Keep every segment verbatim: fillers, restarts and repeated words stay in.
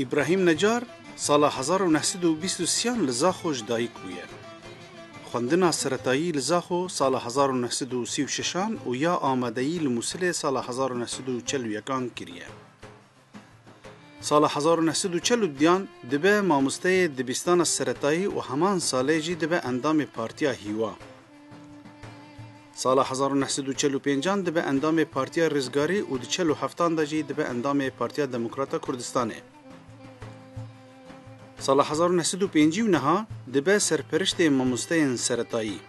Îbrahîm Necar sala hezar û neh sed û bîst û sêyan li Zaxo ji dayik bûye. Xwendina seretayî li Zaxo sala hezar û neh sed û sî û şeşan û ya amadeyî li Mûsilê sala hezar û neh sed û çel û yekan kiriye. Sala hezar û neh sed û çel û duyan dibe mamosteyê dibistana seretayî û heman salê jî dibe endamê Partiya Hîwa. Sala hezar û neh sed û çel û pêncan dibe endamê Partiya Rizgarî û di çel û heftan de jî dibe endamê Partiya Demokrata Kurdistanê. Sala hezar û neh sed û pêncî û neha dibe serperiştê mamosteyên seretayî.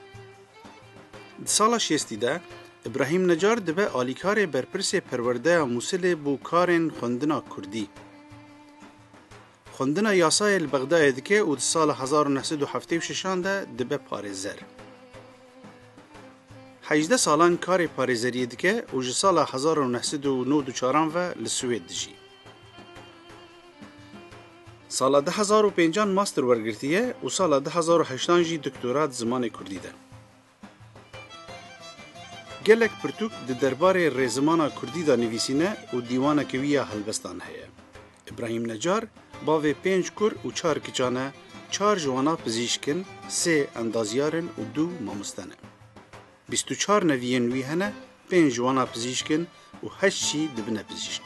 Di sala şêstî de Îbrahîm Necar dibe alîkarê berpirsê perwerdeya Mûsilê bo karên xwendina kurdî. Xwendina yasayê li Bexdayê dike û di sala hezar û neh sed û heftê û şeşan de dibe parêzer. Hejdeh salan karê parêzeriyê dike û ji sala hezar û neh sed û nod û çaran ve li Swêd dijî. Sala du hezar û pêncan master wergirtiye û sala du hezar û heştan jî doktora di zimanê kurdî de. Gelek pirtûk di derbarê rêzimana kurdî de nivîsîne û dîwaneke wî ya helbestan heye. Îbrahîm Necar bavê pênc kur û çar kiçan e, çar ji wana pizîşk in, sê endazyar in û du mamoste ne. Bîst û çar neviyên wî hene, pênc ji wana pizîşk in û heşt jî dibine pizîşk.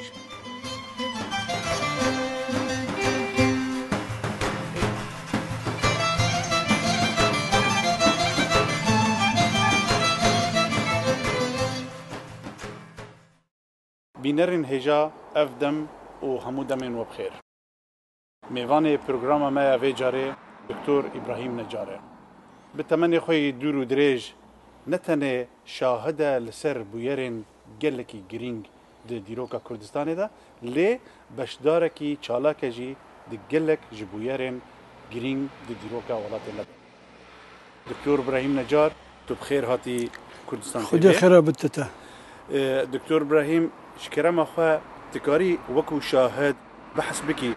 Bînerên hêja, ev dem û hemû demên we bi xêr. Mêvanê programa me ya vê carê Doktor Îbrahîm Necar e. Bi temenê xwe yê dûr û dirêj ne tenê şahid e li ser bûyerên gelekî girîng di dîroka Kurdistanê de, lê beşdarekî çalak e jî di gelek ji bûyerên girîng di dîroka welatê me de. Doktor Îbrahîm Necar, tu bi xêr hatî Kurdistan Xwedê T V. Xêra bidite te. Ee, Doktor Îbrahîm, ji kerema xwe, tu karî wekû şahid behs bikî,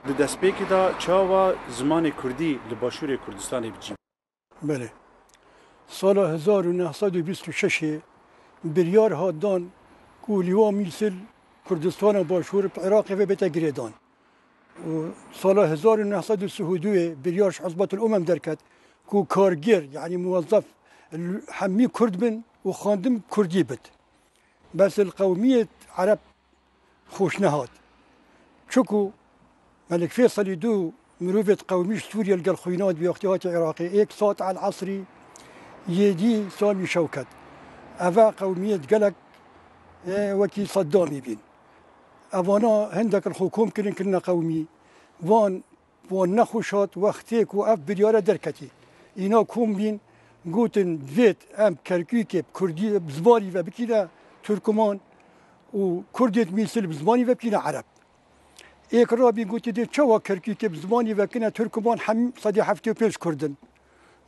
di destpêkê de çawa zimanê kurdî li Başûrê Kurdistanê bi cî? Belê. Sala hezar û neh sed û bîst û şeşê biryar hat dan ku Lîwa Mîsil Kurdistana Başûr bi Iraqê ve bête girêdan. Û sala hezar û neh sed û sî û duyê biryar ji Hizbetul Umem derket ku kargêr, yanî muwezzef, li hemî kurd bin û xwendin kurdî bit. Bes li qewmiyê ereb xweş nehat. Çiku Melik Fêsalî du mirovê qewmî ji Sûriye li gel xwîna di wextê hatî Iraqê, êk Saad el Esrî, yê dî Samî Şewket. Eve qewmiyê gelek, e, wekî Seddamî bîn. Evana hindek li xwe kom kirin, kirine qewmî. Van, wan nexweş hat wextê ku ev biryare derketî. Îna kom bîn, gotin, divêt em Kerkûkê bi kurdî, bi zimanî ve bikîne Tirkuman û Kurdê Mîsil bi zimanî ve bikîne Ereb. Êk rabîn gotî, dê çawa Kerkûkê bi zimanî ve kine Tirkuman, hem sedî heftê û pênc Kurd in.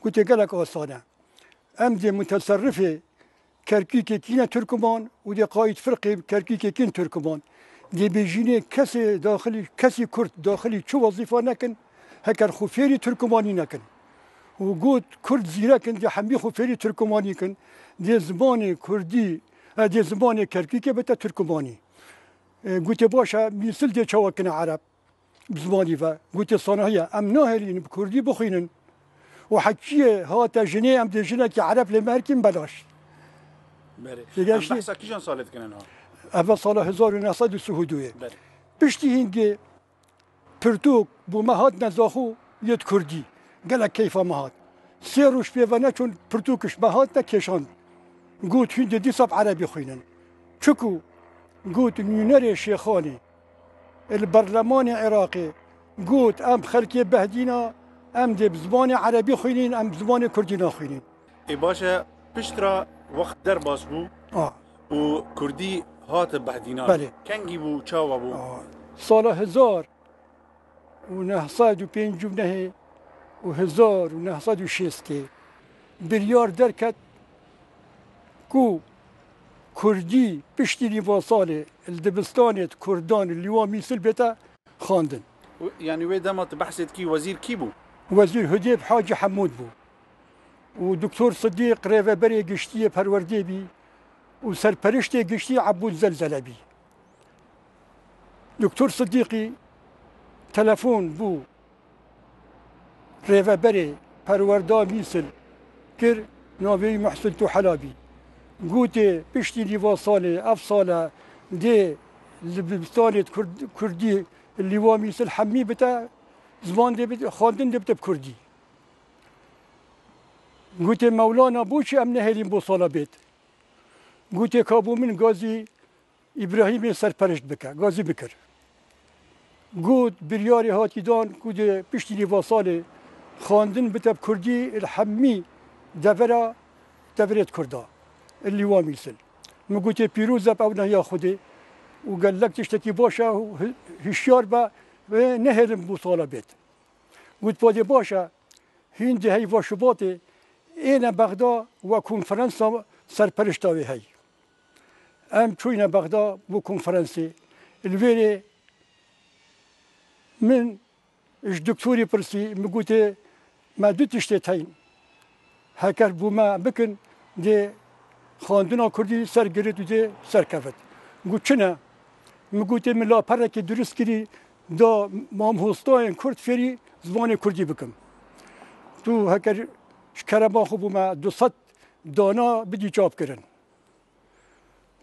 Gotê, gelek asan e. Em dê muteserrifê Kerkûkê kîne Tirkuman û dê qaîd firqê Kerkûkê kîn Tirkuman. Dê bêjînê kesê daxilî, kesî Kurd daxilî çi wezîfa nekin, heker xwe fêrî Tirkumanî nekin. Û got, Kurd zîrek in, dê hemî xwe fêrî Tirkumanî kin. Dê zimanê Kurdî, e, dê zimanê Kerkûkê bite Tirkumanî. E, gotê, baş e, Mîsil dê çawa kine Ereb? Bi zimanî ve. Gotê, sanahiye, em nahêlîn bi kurdî bixwînin. Û heçiyê hate jinê, em dê jinekî ereb lê me herkîn belaş. Berê. Têgeştî? Em behsa kîjan salê dikin ha? Eve sala hezar û neh sed û sî û duyê. Berê. Piştî hîngê pirtûk bo me hatine Zaxo yê di kurdî. Gelek keyfa me hat. Sê roj pê ve neçûn, pirtûkiş me hatine kêşand. Got, hûn dê dîsa bi erebî xwînin. Çiku got nûnerê Şêxanê li berlemanê Iraqê got, em xelkê Behdîna, em dê bi zimanê erebî xwînîn, em bi zimanê kurdî naxwînîn. Ê baş e, piştre wext derbas bû A. û kurdî hate Behdîna. Belê. Kengî bû, çawa bû? A. Sala hezar û neh sed û pêncî û nehê û hezar û neh sed û şêstê biryar derket ku kurdî piştî nîva salê li dibistanê di kurdan li Lîwa Mîsil bête xwendin. Û, yanî wê dema tu behsê dikî, wezîr kî bû? Wezîr Hudêb Hacî Hemûd bû. Û Doktor Sidîq rêveberê giştî yê perwerdê bî û serperiştê giştî Ebûd Zelzele bî. Doktor Sidîqî Telefon bû rêveberê perwerda Mîsil kir, navê wî Muhsin Tuhelabî. Gotê piştî nîva salê, ev sale dê li dibistanê Kurd-, Kurdî lîwa Mîsil hemî bite, ziman dê bit-, xwendin dê bite bi Kurdî. Gotê Mewlana, boçî em nehêlîn bo sala bêt? Gotê ka bo min gazî Îbrahîmê serperişt bike, gazî bikir. Got, biryarê hatî dan ku dê piştî nîva salê xwendin bite bi Kurdî li hemî devera, deverêt Kurda, li Lîwa Mîsil. Min gotê, pîroz e bi ew nehiya Xwedê û gelek tiştekî baş e û hi-, hişyar be, wê nehêlin bo sala bêt. Got, padê baş e, hîn di heyva Şubatê êne Bexda we konferansa serperişta wê hey. Em çûyne Bexda bo konferansê. Li vêrê min ji doktorê pirsî, min gotê, me du tiştê teyn. Heker bo me bikin, dê xwendina Kurdî ser girit û dê serkevit. Got, çi ne? Min gotê, min laperekê dirust kirî, da mamhostayên Kurd fêrî zimanê Kurdî bikim. Tu heker ji kerema xwe bo me du sed dana bidî çapkirin.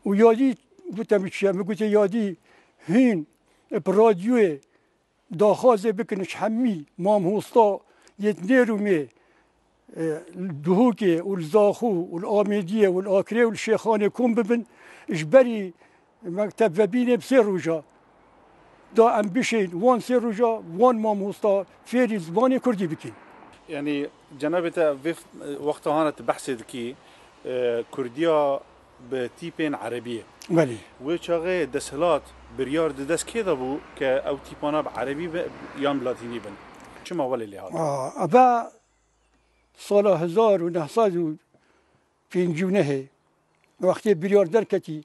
Û yadî gote min çi ye? Min gotê, yadî hîn bi radyoyê daxwazê bikin ji hemî mamhosta yê di Nêrûmê, e, li Duhokê û li Zaxo û li Amêdiyê û li Akrê û li Şêxanê kom bibin, ji berî mekteb vebînê bi sê roja da em bişên wan sê roja wan mamhosta fêrî zimanê Kurdî bikin. Yanî cenabê te vê wexta hana tu behsê dikî, e, Kurdiya bi tîpên erebiyê. Belê. Wê çaxê desthilat biryar di dest kê de bû ke ew tîpana bi erebî be yan bi latînî bin? Çima welê lê hat? Aa, eve sala hezar û neh sed û pêncî û nehê wextê biryar derketî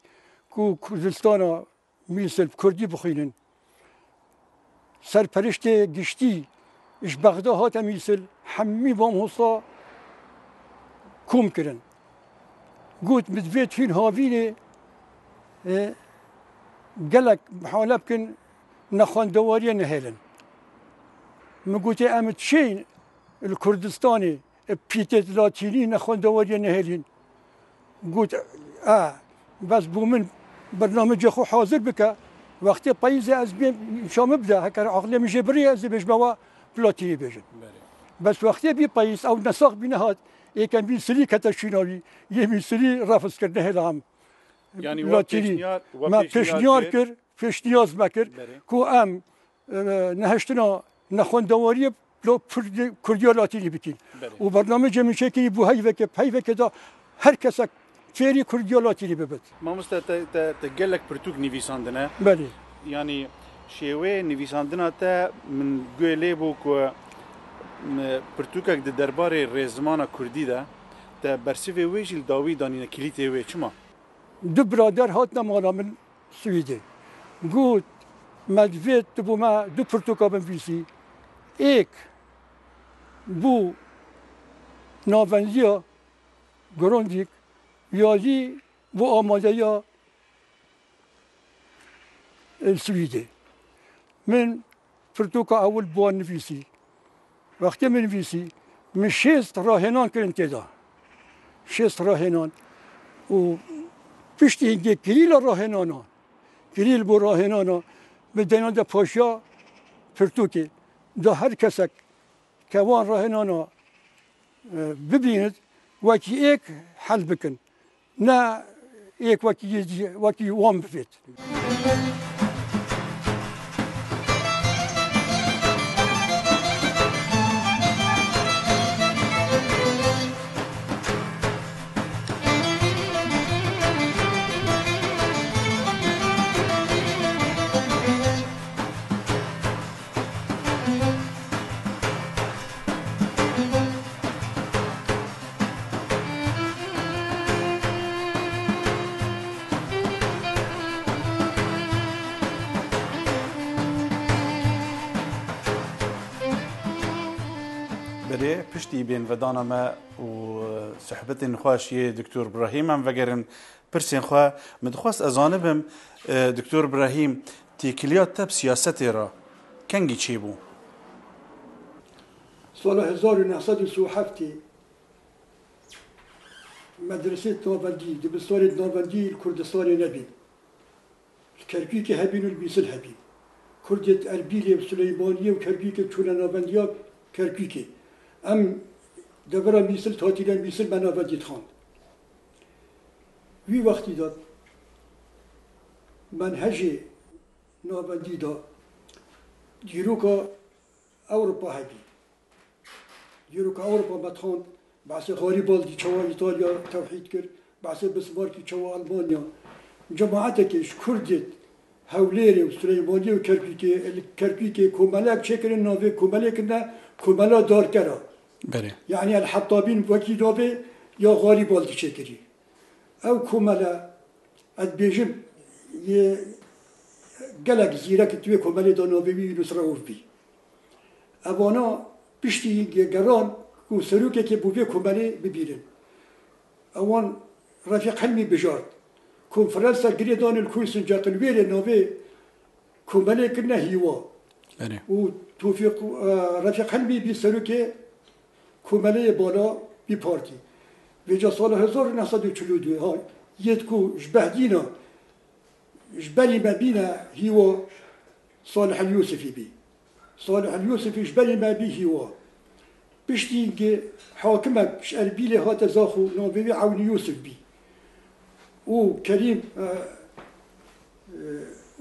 ku Kurdistana Mîsil bi Kurdî bixwînin. Serperiştê giştî ji Bexda hate Mîsil, hemî mamosta kom kirin. Got, min divê hîn havînê, e, gelek mihale bikin, nexwendewariyê nehêlin. Min gotê, em çiyên li Kurdistanê, e, pîtê latînî nexwendewariyê nehêlîn. Got, e, bes bo min bernamecê xwe hazir bike. Wextê peyîzê ez bêm, îmşa min bide. Heker aqilê min jê birî, ez ê bêjme we bi latînî bêjin. Belê. Bes wextê bî peyîz, ew nesax bî nehat. Êke Mîsilî kete şîna wî. Yê Mîsilî refz kir, nehêla em. Yanî we latînî. Pêşniyar, we me pêşniyar pêşniyar kir. Kir, pêşniyaz me kir. Belê. Ku em, e, nehiştina nexwendewariyê lo Kurdi-, Kurdiya Latînî bikîn. Belê. Û bernamecê min çêkirî bû heyveke, heyveke da her kesek fêrî Kurdiya Latînî bibit. Mamoste, te, te, te gelek pirtûk nivîsandine. Belê. Yanî şêwê nivîsandina te min guhê lê bû ku, m, pirtûkek di derbarê rêzimana Kurdî de, te bersivê wê jî li dawî danîne, kilîtê wê. Çima? Du birader hatine mala min Swîdê. Got, me divê tu bo me du pirtûka binivîsî. Êk bo navendiya Grundtvig, ya dî bo amadeya, e, Swîdê. Min pirtûka ewil bi wan nivîsî. Wextê min nivîsî, min şêst rahênan kirin tê de. Şêst rahênan. Û piştî hingê kirîla rahênana, kirîl bo rahênana, min dayna de paşiya pirtûkê. Da her kesek ke wan rahênana, e, bibînit, wekî êk hel bikin. Ne êk wekî yê dî, wekî wan bivêt. Belê, piştî bên vedana me û sohbetên xweş yê Doktor Birahîm em vegerin pirsên xwe. Min dixwest ez zanibim, e, Doktor Birahîm, têkiliya te bi siyasetê re kengî çêbû? Sala hezar û neh sed û sî û heftê medresê navendî, dibistanê navendî li Kurdistanê nebîn. Li Kerkûkê hebîn û li Mîsil hebîn. Kurdê Erbîlê û Sileymaniyê û Kerkûkê çûne navendiya Kerkûkê. Em devera Mîsil, tatîlên Mîsil me navendî dixwend. Wî wextî de menhecê navendî de dîroka Ewropa hebî. Dîroka Ewropa me dixwend, behsê Garîbaldî çawa Îtalya tewhîd kir, behsê Bismarckî çawa Almanya. Cemaetekê ji Kurdê Hewlêrê û Sileymaniyê û Kerkûkê, li Kerkûkê komelek çêkirin, navê komelê kirine Komela Darkera. Belê. Yanî El Hettabîn wekî navê ya Garîbaldî çêkirî. Ew komele, ez dibêjim, yê gelek zîrek di wê komelê de navê wî Yunus Reûf bî. Evana piştî ge-, geran ku serokekê bo vê komelê bibînin. Ewan Refîq Hilmî bijart. Konferansa girê dan li Kursincaq, li wêrê navê komelê kirine Hîwa. Belê. Û Tofîq, e, Refîq Hilmî bî serokê komeleyê bala bî partî. Vêca sala hezar û neh sed û çil û du ha, yêt ku ji Behdîna, ji berî me bîne Hîwa, Salih El Yûsifî bî. Salih El Yûsifî ji berî me bî Hîwa. Piştî hingê hakimek ji Erbîlê hate Zaxo, navê wî Ewnî Yûsif bî. Û Kerîm, e, e,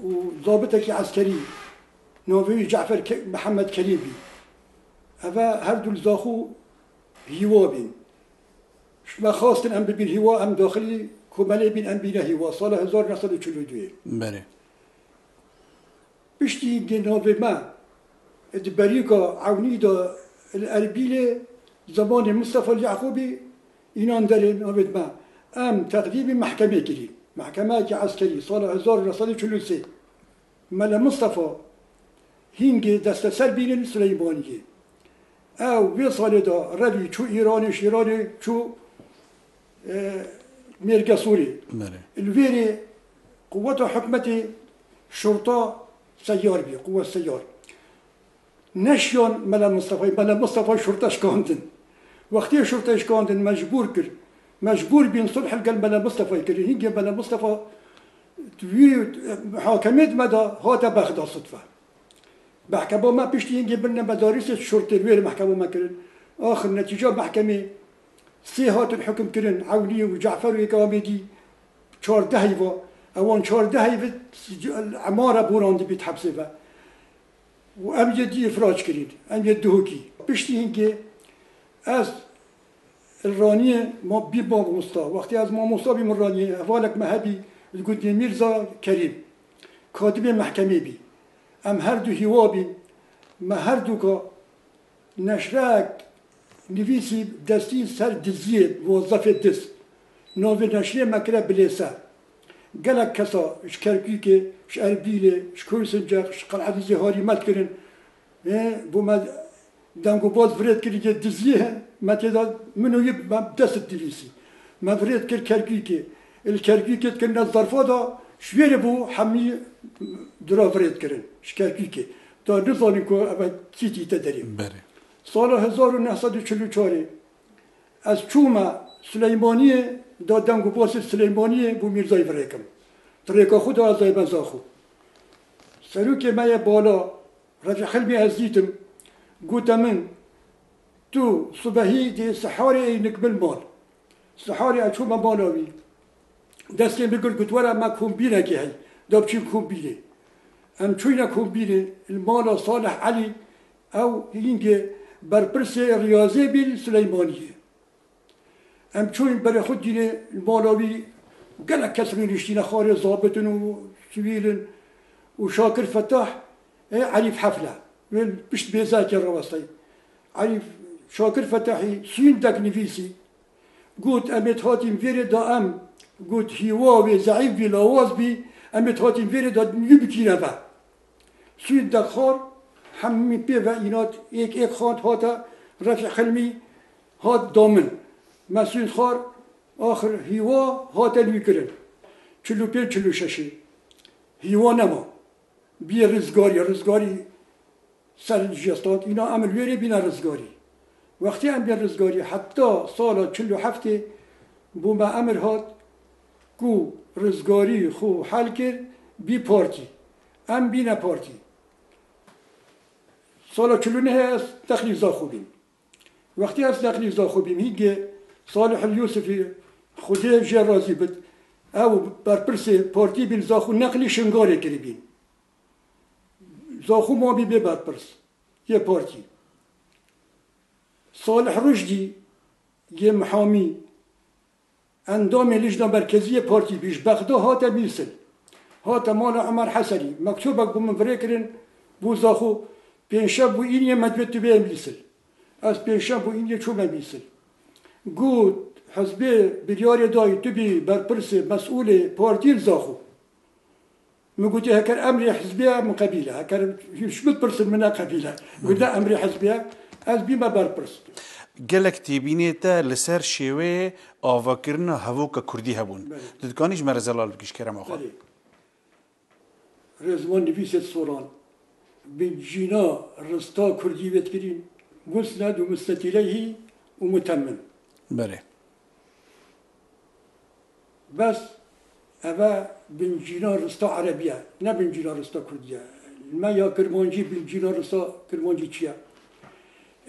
û zabitekî eskerî, navê wî Cafer Ke-, Mihemed Kerîm bî. Eve her du li Zaxo Hîwa bîn. Ji me xwestin em bibîn Hîwa, em daxilî komelê bîn, em bîne Hîwa. Sala hezar neh sed û çil û duyê. Belê. Piştî hingê navê me di berîka Ewnî de li Erbîlê, zemanê Mistefa Yaqûbî, înan derê navê me. Em teqdîmî mehkemê kirî. Mehkemeyekî eskerî, sala hezar û neh sed û çil û sê. Mele Mistefa hingê desteser bînin Sileymaniyê. Ew vê salê de revî çû Îranê, ji Îranê çû, e, Mêrgesorê. Belê. Li vêrê quweta hikûmetê şurta seyar bî, quwet seyar. Neşiyan Mele Mistefayê, Mele Mistefa şurta şikandin. Wextê şurta şikandin, mecbûr kir. Mecbûr bîn sulh li gel Mele Mistefayê kirin. Hingê Mele Mistefa di wî, e, hakemiyet me de hate Bexda sutfe. Mehkema me piştî hingê birine medarîsê şurtê li wêrê mehkema me kirin. Axir netîca mehkemê sê hatin hukm kirin, Ewnî û Cafer û yek Amêdî, çardeh heyva. Ewan çardeh heyvi emara borandibît hepsê ve. Û em yê dî îfrac kirîn. Em yê duhokî. Piştî hingê ez li Raniyê ma-, bî mamosta. Wextê ez mamosta bîm li Raniyê, hevalek me hebî, li gundê Mîrza Kerîm. Katibê mehkemê bî. Em her du hîwa bîn. Me her du ka neşrek nivîsî destî ser diziyê, muwezefê diz. Navê neşrê me kire Bilêse. Gelek kesa ji Kerkûkê, ji Erbîlê, ji Kursincek, ji Qel'edîzê harî me dikirin. Ê, bo me deng û baz virêt kir yê diziyê, me tê de min û yê me dest dinivîsî. Me virêt kir Kerkûkê. Li Kerkûkê dikirine zarfa de ji wêrê bû hemî dira virêt kirin ji Kerkûkê. Da nizanin ku ev kî dîte derê. Berê. Sala hezar û neh sed û çil û çarê ez çûme Sileymaniyê, da deng û basê Sileymaniyê bo Mîrzayî virêkim. Di rêka xwe de ez dayme Zaxo. Serokê me yê bala, Refîq Hilmî ez dîtim, gote min, tu sibehî dê siharê ê nikbil mal. Siharê ez çûme mala wî. Destê min girt, got, were me kombînekê hey, da biçîn kombînê. Em çûyne kombînê, li mala Salih Elî, ew hîngê berpirsê riyazê bî li Sileymaniyê. Em çûn berê xwe dînê li mala wî, gelek kes rûniştîne, xwarê zabitin û sivîlin û Şakir Fetah ê Elîf Hefle. Wê pişt bêzekê rawestay. Elîf, Şakir Fetahî sûndek nivîsî. Got, em ê hatîn vêrê da em, got, hîwa wê zeîf bî, lawaz bî, em ê hatîn vêrê da nû bikîne ve. Sûndek xwar, hemî pê ve înat, êk êk xwar hate Refîq Hilmî hat da min. Me sûnd xwar, axir hîwa hate nû kirin. Çil û pênc çil û şeşê. Hîwa nema. Bîye rizgarî, rizgarî ser ji stand, îna emir wêrê bîne rizgarî. Wextê em bên rizgarî, heta sala çil û heftê bo me emir hat ku rizgarî xwe hel kir, bî partî. Em bîne partî. Sala çil û nehê ez dexlî Zaxo bîm. Wextê ez dexlî Zaxo bîm, hîngê Salih el Yusufî, Xwedê jê razî bit, ew berpirsê partî bîn, Zaxo neqlî Şingalê kiribîn. Zaxo mabî bê berpirs yê partî. Salih Ruşdî yê mihamî, endamê Lijna Merkezî yê partî bî, ji Bexda hate Mîsil. Hate mala Omer Hesenî. Mektubek bo min virêkirin, bo Zaxo, pênşem bo îniyê me divê tu bê Mîsil. Ez pênşem bo îniyê çûme Mîsil. Got, hizbê biryarê dayî tu bî berpirsê, mesûlê partî li Zaxo. Min gotî, heker emrê hizbê ye, min qebîle. Heker hîç bipirsin, min neqebîle. Got, ne emrê hizbê ye, ez bîme berpirs. Gelek têbînê te li ser şêweyê avakirina hevoka kurdî hebûn. Belê. Tu dikanî ji me re zelal bikî ji kerema xwe? Belê. Rêzman nivîsê soran. Bincîna rista kurdî vê dikirîn. Musned û musned îleyhî û mutemmim. Belê. Bes eve bincîna rista erebî ye, ne bincîna rista kurdî ye. Me ya kirmancî bincîna rista kirmancî çi ye?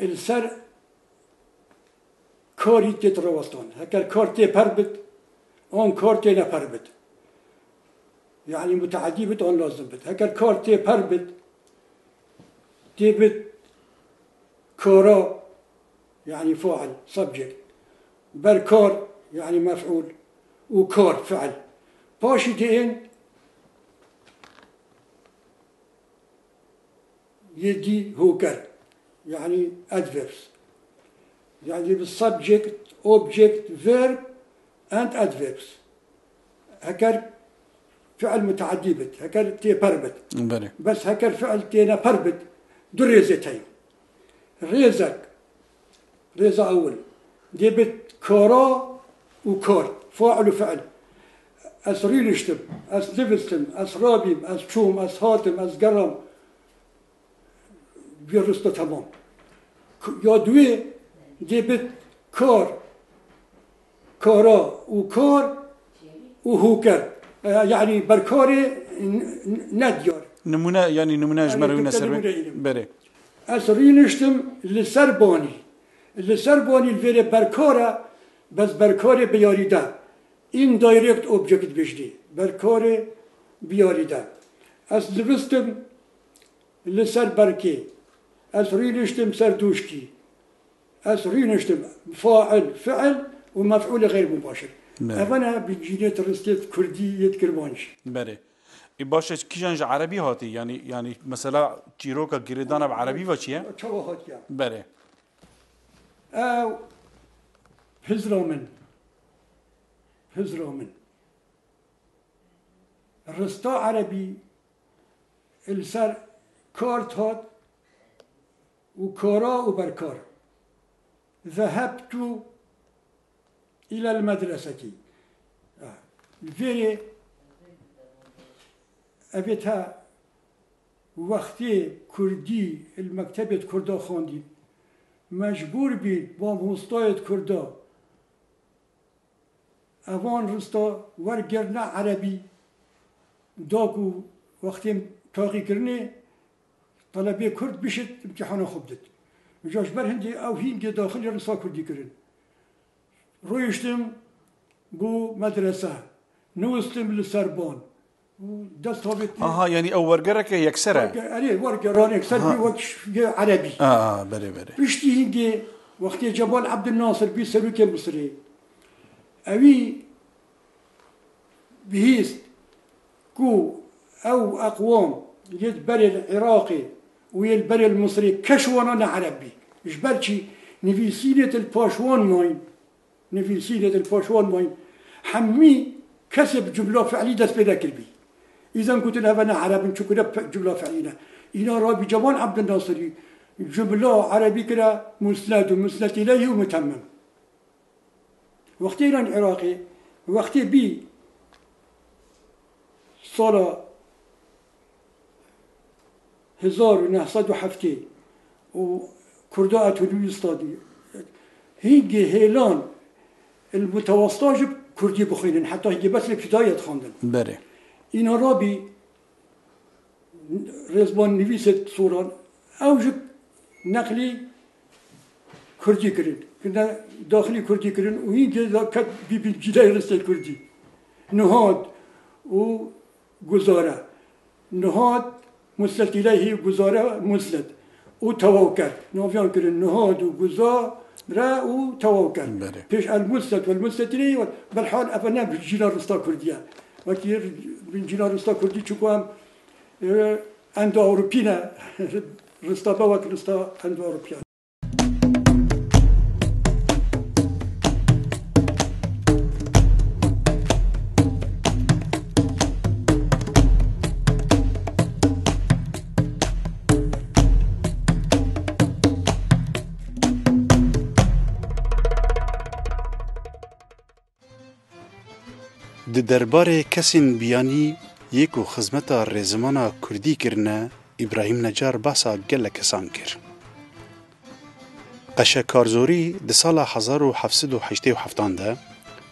Li ser karî tê dirawestan. Heker kar tê per bit, an kar tê ne per bit. Yanî muteedî bit, an lazim bit. Heker kar tê per bit, tê bit kara, yanî fail, subject. Berkar, yanî mef'ul. Û kar, fiil. Paşî tê ên yê dî hoker. Yanî adverbs. Yanî bi subject, object, verb and adverbs. Heker fiil muteedî bit, heker tê per bit. Belê. Bes heker fiil têne per bit, du rêzê tey. Rêzek, rêza ewil, dê bit kara û kar, fail û fiil. Ez rîniştim, ez nivistim, ez rabîm, ez çûm, ez hatim, ez geram. Vê rista temam. K-, ya duê dê bit kar, kara û kar û hûker. E, yanî berkarê n-, n-, nediyar. Nimûne, yanî nimûne ji me re wîne ser wê. Berê. Ez rîniştim li ser banî. Li ser banî li vêrê berkar e, bes berkarê biyarîde. Indirect object dibêjinê. Berkarê biyarîde. Ez divistim li ser berkê. Ez rîniştim ser dûşkî. Ez rîniştim. Fail, fiil û mef'ulê xeyr mubaşir. Evet. Evana bincînê ristê kurdî yê kirmanc. Berê. Ê baş e, kîjan ji erebî hatî? Yanî, yanî mesela çîroka girêdana bi erebî ve çi ye? Çawa hatiye? Berê. Ew hizra min. Hizra min. Rista erebî li ser kar hat û kara û berkar. Zehebtu ilel medresetî. Vêrê evê te wextê kurdî li mektebê kurda xwendî. Mecbûr bî mamostayê kurda evan rista wergirine erebî da ku wextê taqîkirinê telebê kurd bişit îmtîhana xwe bidit. Îja ji ber hindê ew hîngê daxilî rista kurdî kirin. Rûyiştim bo medrese, nûstim li ser ban. Û dest havêt. Aha, yanî ew wergereke yekser e. Werge-, erê, wergeran yekser bî wek ş-, yê erebî. A, berê, berê. Piştî hîngê wextê Cemal Ebdilnasir bî serokê Misirê, ewî bihîst ku ew eqwam yê li berê li Iraqê û yê li berê li Misirê keş wana ne ereb bî. Ji ber çi? Nivîsînê til paş wan mayîn. Nivîsînê di li paş wan mayîn. Hemî kesê bi cumla fiilî dest pê nekiribî. Îzen gotin eve ne ereb in, çikû ne pe-, cumla fiilî ne. Îna rabî Cemal Ebdilnasirî cumla erebî kire musned û musned îleyhî û mutemmim. Wextê înan Iraqê, wextê bî sala Hezar û neh sed û heftê û Kurda Etomistanî hîngê hêlan li mutewesita jî kurdî bixwînin, heta hîngê bes li îbtidayê dixwendin. Berê. Îna rabî rêzman nivîsê Soran, ew jî neqlî kurdî kirin. Kirine daxilî kurdî kirin û hîngê de ket bî bîncîleyê ristê kurdî. Nihat û guzare. Nihat muslet îleyhî, guzare muslet û tewawker. Naviyan kirin nihat û guzare û tewawker. Berê. Pêş el muslet wel muslet îleyhî wer. Belhal ev ne bîncîla rista kurdî ye. Wekî bîncîla rista kurdî çiku em, e, Endo-Ewropî ne. Rista be wek rista Endo-Ewropî ye. Di derbarê kesên biyanî yê ku xizmeta rêzimana kurdî kirine, Îbrahîm Necar behsa gelek kesan kir. Qeşe Karzorî di sala hezar û heft sed û heştê û heftan de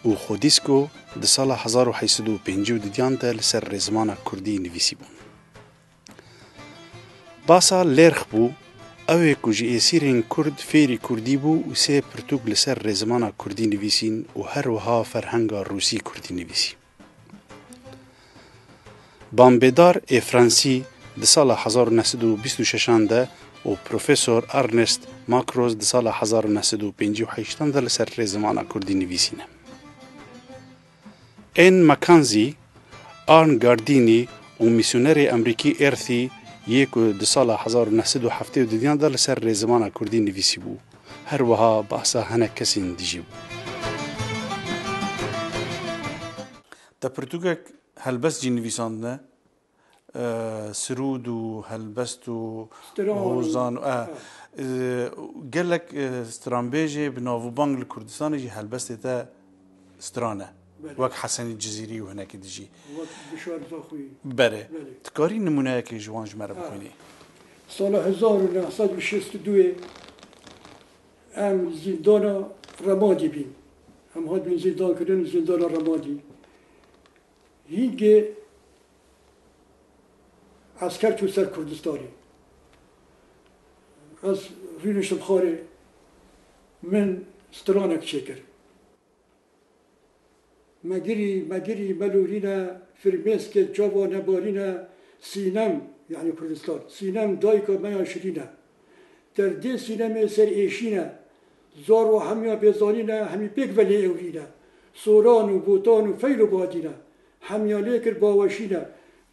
û Xwedîsko di sala hezar û heyt sed û pêncî û didiyan de li ser rêzimana kurdî nivîsîbûn. Basa Lêrx bû, ew ê ku ji êsîrên kurd fêrî kurdî bû û sê pirtûk li ser rêzimana kurdî nivîsîn û her wiha ferhenga rûsî kurdî nivîsî. Bambêdar ê Fransî di sala hezar û neh sed û bîst û şeşan de û Profesor Ernest Macroz di sala hezar û neh sed û pêncî û heştan de li ser rêzimana kurdî nivîsîne. Anne Mackenzie, Arne Gardini û mîsyonerê Emerîkî Erthî yê ku di sala hezar û neh sed û heftê û dudiyan de li ser rêzimana kurdî nivîsîbû, her wiha behsa hinek kesên dijî bû. Te pirtûkek helbest jî nivîsandine, e, sirûd û helbest û Stran û hozan û, e, Ha. e, gelek, e, stranbêjê bi nav û bang li Kurdistanê jî helbestê te stran e. Belê. Wek Hesenî Cizîrî û hinekî dijî. Wek Bişar Zaxoyî. Belê. Belê. Tu karî nimûneyekê ji wan ji me re Ha. bixwînî? Sala hezar û neh sed û şêst û duyê em zîndana Remadî bîn. Em hatibîn zîndan kirin zîndana Remadî. Hîngê esker çû ser Kurdistanê. Ez rûniştim xwarê, min stranek çêkir. Me girî, me girî, me lûrîne, firmêskê çava nebarîne, sînem, yanî Kurdistan, sînem dayika me ya şirîne. Derdê sînemê ser êşîne, zar û hemiya bêzanîne, hemî pêk velê ewrîne. Soran û botan û feyl û badîne, hemiya lê kir baweşîne.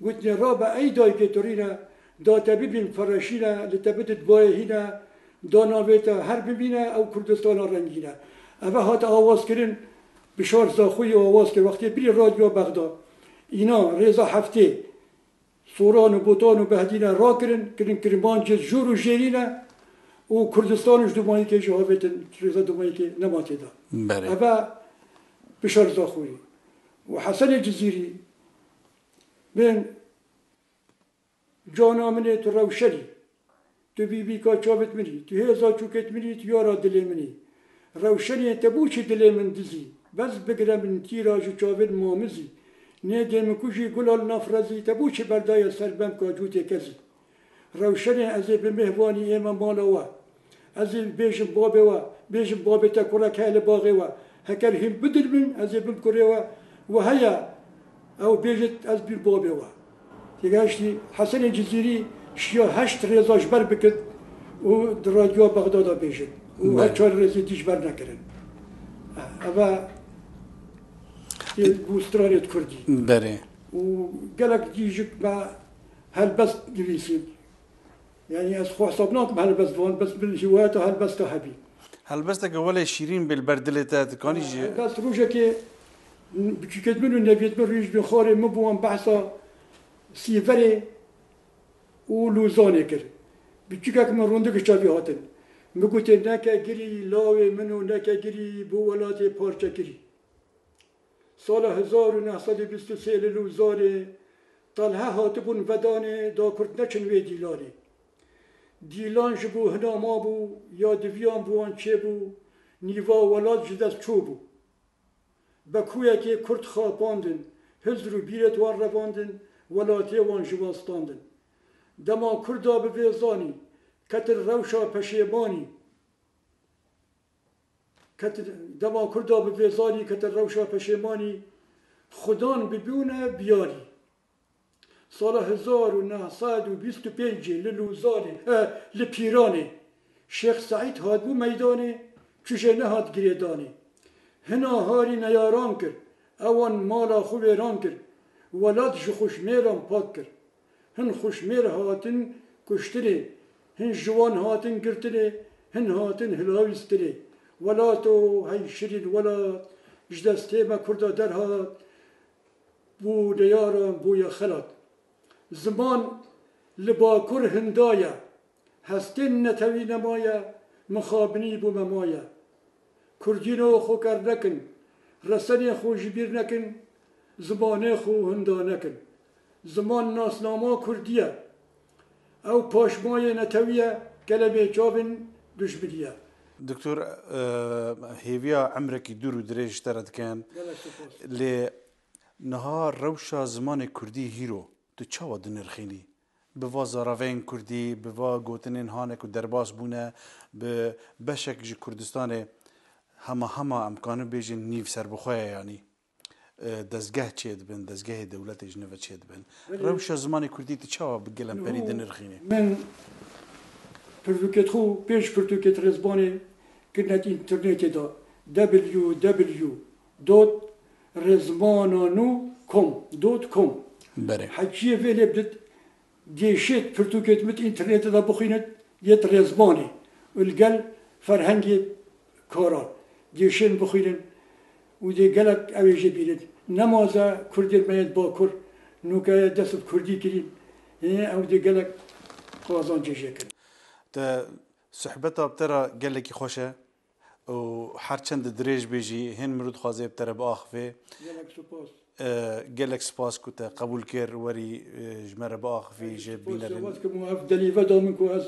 Gotinê rabe ey dayikê tu rîne, da te bibîn fereşîne, li te bidit bayê hîne, da navê te her bimîne, ew Kurdistana rengîne. Eve hat awaz kirin, Bişar Zaxoyî awaz kir, wextê birî Radyo Bexda. Îna rêza heftê, Soran û botan û behdîne rakirin, kirin kirmancê jûr û jêrîne û Kurdistan û ji dumayîkê jî havêtin, rêza dumayîkê nema tê de. Belê. Eve Bişar Zaxoyî û Hesenê Cizîrî bên cana min ê tu rewşenî. Tu bî bîka çavêt min î, tu hêza çûkêt min î, tu yara dilê min î. Rewşenê te bû çi dilê min dizî, bes bigire min tîra ji çavên mamizî. Nêdê min kujî gula li naf rezî, te bû çi berdaye ser bemka cûtê kezî. Rewşenê ez ê bi mêhvanî ême mala we. Ez ê bêjim babê we, bêjim babê te kurek heye li baxê we. Heker hîn bidin min, ez ê bim kurê we. We heye, ew bêjit ez bîm babê we. Têgihiştî, Hesenê Cizîrî şiya heşt rêza ji ber bikit û di Radyoya Bexdada bêjit. Û her Belê. çar rêzê dî ji ber nekirin. Eve tê bû stranê di kurdî. Berê. Û gelek dî jî me helbest nivîsîn. Yanî ez xwe hesab nakim helbest van, bes min hîwayeta helbesta hebî. Helbesteke welê şîrîn bê li ber dilê te, dikanî jî Helbest rojekê biçûkêt min û neviyêt min rûyî ji bin xwarê min bû, wan behsa Sîverê û Lûzanê kir. Biçûkek min rûndik ji çavî hatin. Min gotê, neke girî lawê min û neke girî bo welatê parçe kirî. Sala hezar û neh sed û bîst û sê li Lûzanê Talhe hatibûn vedanê, da Kurd neçin wê dîlanê. Dîlan ji bo hina mabû, ya diviyan bi wan çêbû, nîva welat ji dest çûbû. Bekuyekê Kurd xapandin, hizr û bîret wan revandin, welatê wan ji wan standin. Dema Kurda bi vê zanî, ketin rewşa peşêmanî. Ketin, dema Kurda bi vê zanî, ketin rewşa peşêmanî, xudan bibûne biyarî. Sala hezar û neh sed û bîst û pêncê li Lûzanê, he, li Pîranê, Şêx Seîd hatbû meydanê, çû jê nehat girêdanê. Hina harî neyaran kir, ewan mala xwe wêran kir, welat ji xuşmêran pak kir. Hin xuşmêr hatin kuştinê, hin ji wan hatin girtinê, hin hatin hilawîstinê. Welato hey şirîn welat, ji destê me Kurda derhat, bû neyaran bûye xelat. Ziman li Bakur hinda ye, hestên netewî nemaye, mixabinî bû me maye. Kurdîno xwe ker nekin, resenê xwe ji bîr nekin, zimanê xwe hinda nekin. Ziman nasnama Kurdî ye. Ew paşmayê netewî ye, kelemê çavên dijminî ye. Doktor, e, hêviya emrekî dûr û dirêj ji te re dikin. Gelek spas. Lê niha rewşa zimanê Kurdî hîro tu çawa dinirxînî? Bi va zaraveyên Kurdî, bi va gotinên hanek û derbas bûne, bi beşek ji Kurdistanê hema hema em kanin bêjin nîv serbixwe ye, yanî, e, dezgeh çêdibin, dezgehê dewletê ji nû ve çêdibin. Belê. Rewşa zimanê Kurdî tu çawa bi gelemperî Nû dinirxînî? Min pirtûkêt xwe, pênc pirtûkêt rêzbanê kirine di înternetê de, w w w dot rêzmana nû com, dot com. Berê. Heciyê vê lê bidit, dêşêt pirtûkêt min di înternetê de bixwînit, yêt rêzmanê û li gel ferhengê karan. Dêşên bixwînin û dê gelek ew ê jê bînin. Nemaze Kurdên me yên Bakur nûke dest bi Kurdî kirîn. Ê, ew dê gelek qazancê jê kin. Te sohbeta bi te re gelekî xweş e û her çend dirêj bê jî hên mirov dixwaze bi te re biaxivê. Gelek spas. E, gelek spas ku te qebûl kir, werî, e, ji me re biaxivî, ji bînerin. Spas, ez kim û ev delîve da min ku ez,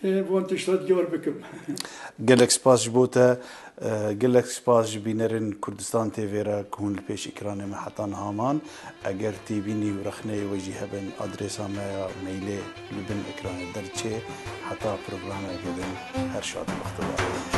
e, van tişta diyar bikim. Gelek spas ji bo te, e, gelek spas ji bînerên Kurdistan T V re ku hûn li pêş ekranê me heta niha man. Eger têbînî û rexneyê we jî hebin, adrêsa me ya mailê li bin ekranê derdiçe. Heta programeke din, her şad û bextewar.